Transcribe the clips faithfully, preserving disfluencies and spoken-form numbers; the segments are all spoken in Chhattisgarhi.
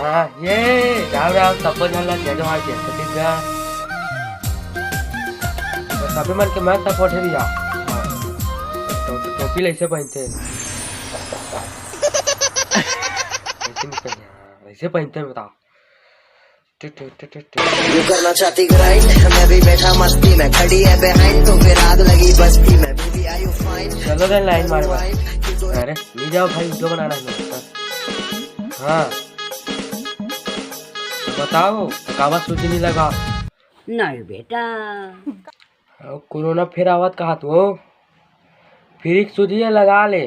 हाँ, ये राम राम, सब्बो झन ला जय जोहार, जय छत्तीसगढ़। तो सभी मन के मैं सपोर्ट है भैया। हाँ। तो, तो टोपी ला ऐसे पहनते हैं। ऐसे नहीं पहने, हाँ, ऐसे पहनते हैं, बताओ। टु, टु, टु, टु, टु। You करना चाहती grind, मैं भी बैठा मस्ती में, खड़ी है behind, तो फिर आग लगी बस्ती में। Baby, are you fine? चलो रे, लाइन मार बा। अरे, नहीं जाओ भाई, वीडियो बनाना है मेरे साथ। हाँ। बताओ, काबर सूजी नहीं लगा? नहीं बेटा। अउ कोरोना फेर आवत कहा तू हो? फिर एक सूजी लगा ले,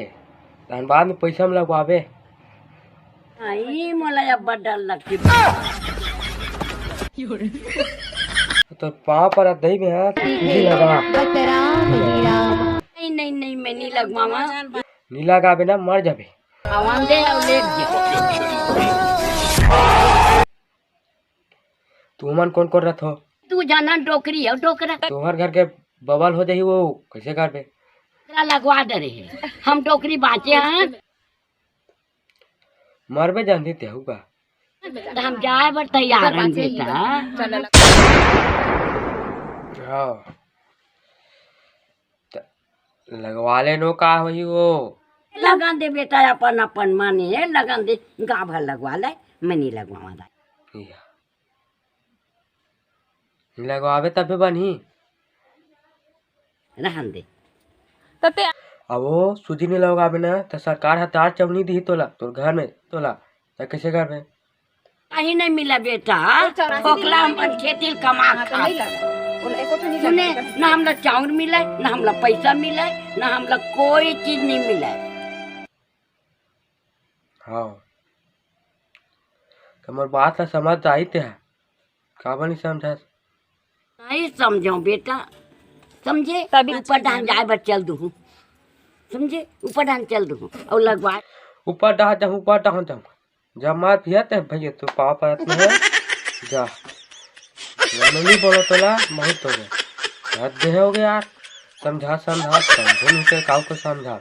तहन बाद में पैसा में लगवाबे। नहीं, मोला अब्बड़ डर लगथे। तो पाँव पर दही में हाथ सूजी लगा। बस राम ही राम। नहीं, नहीं, नहीं, मैं नहीं लगवावा। नहीं लगाबे ना, मर जाबे। आवाज दे अउ लेट जा। तुमन कोन कोन रथो? तू जाना डोकरी हो, डोकरा। तुम्हर घर के बवाल हो जाही, वो कैसे करबे? ओकरा लगवा दे रहे। हम डोकरी बाँचे हन। मरबे जानती तेहू का। तो हम जाए बर तैयार हन बेटा। हाँ। त लगवा ले नो, का होही वो? लगन दे बेटा, अपन अपन माने हे, लगन दे, गाँव भर लगवा ले, मैं नहीं लगवावा दाई। या। लगवाबे तबे बनही। रहन दे। तते अब वो सूजी नहीं लगवाबे ना, त सरकार ह दार चाउर नहीं दिही तोला, तोर घर में तोला, त कैसे करबे? कहीं नहीं मिला बेटा, ओकला हम अपन खेती ल कमा खा। सुने, ना हमला चाउर मिले, ना हमला पैसा मिले, ना हमला कोई चीज नहीं मिले। हाँ, त मोर बात ला समझ आई ते ह, काबर नहीं समझस? नहीं समझो बेटा, समझे? तभी ऊपर डाहन जाए बर चल दूँ, समझे? ऊपर डाहन चल दूँ अउ लगवा। ऊपर डाहन जाऊँ, ऊपर डाहन जाऊँ। जब मार पिया ते भैया, तू पाँव परत नहीं है। जा। मैं नहीं बोलो तोला, बहुत हो गया। हद दे हो गया यार। समझा, समझा, समझे नहीं ते काऊ को समझा।